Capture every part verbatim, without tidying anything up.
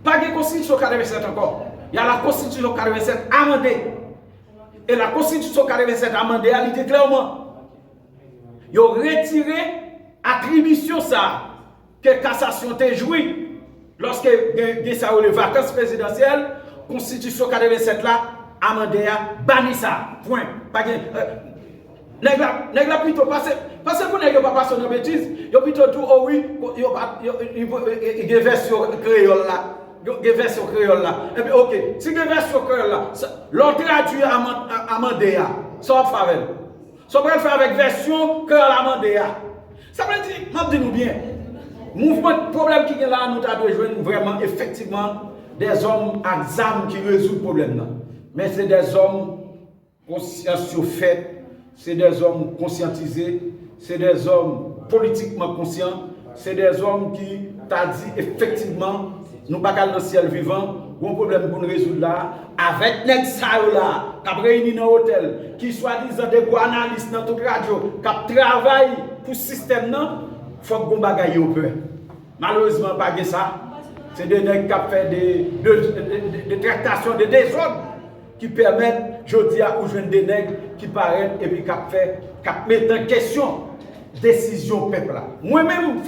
Pa gen konstitisyon katrevennsèt ankò. Y a la konstitisyon katrevennsèt amande. E la konstitisyon katrevennsèt amande a, li di klèman, yo retire atribisyon sa a ke kasasyon te jwi lòske gen, gen sa yo rele vakans prezidansyèl, konstitisyon katrevennsèt la amande a bani sa. Pwen. Pa gen, euh, nèg la, nèg la pito pase, pase pou nèg yo pa pase nan betiz, yo pito di w, o wi, yo pa, yo, yo, yo, yo, gen vèsyon kreyòl la. Gen, gen vèsyon kreyòl la. Epi, oke, si gen vèsyon kreyòl la, sa, lè w tradui aman-, a-, amande a, sa w ap fè avè l? Sa w pral fè avèk vèsyon kreyòl amande a? Sa vle di, m ap di nou byen, mouvman, pwoblèm ki gen la a, nou ta dwe jwenn vrèman, efektivman, dèzòm ak zam ki rezoud pwoblèm nan. Men se dèzòm konsyans yo fèt, se dèzòm konsyantize, se dèzòm politikman konsyan, se dèzòm ki ta di efektivman, nou pa ka al nan syèl vivan, gon pwoblèm pou n rezoud la a, avèk nèg sa yo la a, k ap reyini nan otèl, ki swadizan de gwo analis nan tout radyo, k ap travay pou sistèm nan, fòk gon bagay yo pè. Malerezman, pa gen sa. Se de nèg k ap fè de, de, de, de, de traktasyon, de dezòd ki pèmèt jodi a ou jwenn de nèg ki parèt epi k ap fè, k ap mete an kesyon desizyon pèp la. Mwen menm,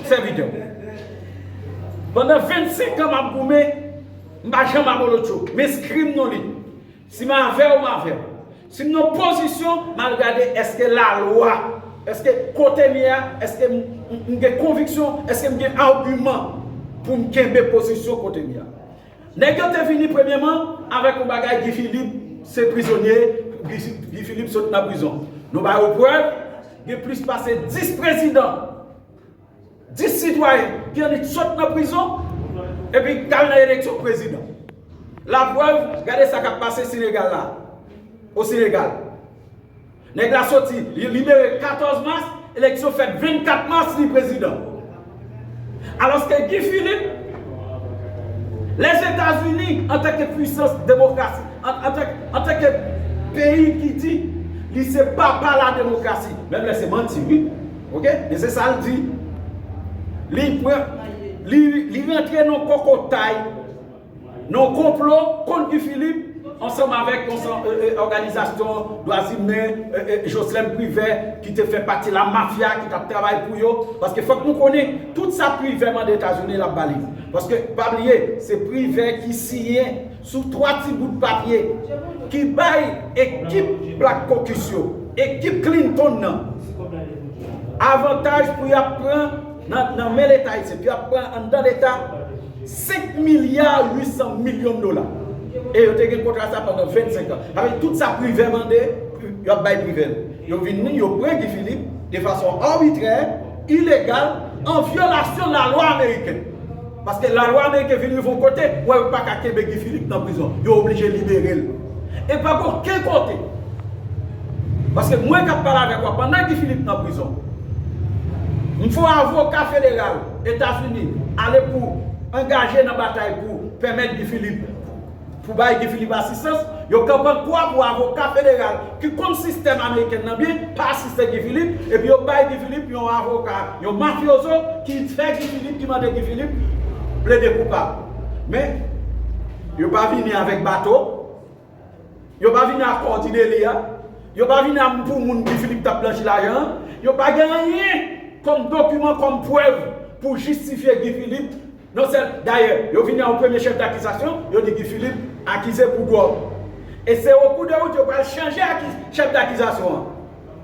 sèvitè, pandan vennsenk an m ap goumen, m pa janm abolotcho. M enskri m nan li. Si m avè w, m avè w. Si m nan pozisyon, m al gade èske lalwa, èske kote m ye a, èske m, m, m gen konviksyon, èske m gen agiman pou m kenbe pozisyon kote m ye a. Nèg yo te vini premyèman avèk yon bagay Guy Philippe se prizonye, Guy, Guy Philippe sot nan prizon. Nou ba yo prèv, gen plis pase dis prezidan, dis sitwayen ki annik sot nan prizon epi k al nan eleksyon prezidan. Laprèv, gade sa k ap pase Senegal la. O Senegal. Nèg la soti, li libere katòz mas, eleksyon fèt vennkat mas, li prezidan. Alòske Guy Philippe, Lèzetazini, antanke pwisans demokrasi, an, antanke, antanke peyi ki di li se papa la demokrasi, menm lè se manti, wi. Oke? Men se sa l di. Li pran, li, li rantre nan kokotay, nan konplo kont Guy Philippe, ansanm avèk, ansanm, e, e, òganizasyon dwa imen, e, e, Jocelyn Privert, ki te fè pati la mafya, ki t ap travay pou yo. Paske fòk nou konnen, tout sa Privert mande Etazini, l ap ba li. Paske, pa bliye, se Privert ki siyen sou twa ti bout papye ki bay ekip Black Caucus yo, ekip Clinton nan, avantaj pou y ap pran nan, nan men Leta ayisyen, pou y ap pran anndan Leta senk milya uit san milyon dola. E yo te gen kontra sa pandan vennsenk an. Sa vle di tout sa Privert mande, y ap bay Privert. Yo vin, yo pran Guy Philippe de fason abitrè, ilegal, an vyolasyon lalwa ameriken. Paske lalwa ameriken vin rive yon kote, wè yo pa ka kenbe Guy Philippe nan prizon. Yo oblije libere l. E pa gen okenn kote. Paske mwen k ap pale avèk w, pandan Guy Philippe nan prizon, m fè yon avoka federal Etazini ale pou angaje nan batay pou pèmèt Guy Philippe, pou bay Guy Philippe asistans. Yo kanpe an kwa pou avoka federal ki konn sistèm ameriken nan byen, pa asiste Guy Philippe, epi yo bay Guy Philippe yon avoka, yon mafyozo ki fè Guy Philippe, ki mande Guy Philippe plede koupab. Men, yo pa vini avèk bato, yo pa vini ak kò di deli a, yo pa vini ak pou moun Guy Philippe t ap blanchi lajan an, yo pa gen anyen kòm dokiman, kòm prèv pou jistifye Guy Philippe. Non sèl, dayè, yo vini a yon premye chèf dakizasyon, yo di Guy Philippe akize pou dwòg. E se o kou de wout yo pral chanje aki-, chèf dakizasyon an.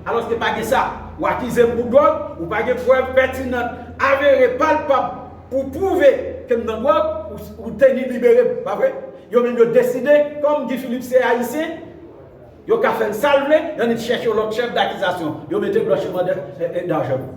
Alòske pa gen sa. Ou akize m pou dwòg, ou pa gen prèv pètinan, avere, palpab pou pwouve ke m nan dwòg, ou, ou te ni libere m, pa vre? Yo menm yo deside, kòm Guy Philippe se ayisyen, yo ka fè l sa l vle, y annik chèche yon lòt chèf dakizasyon. Yo mete blanchiman de, e, e, dajan.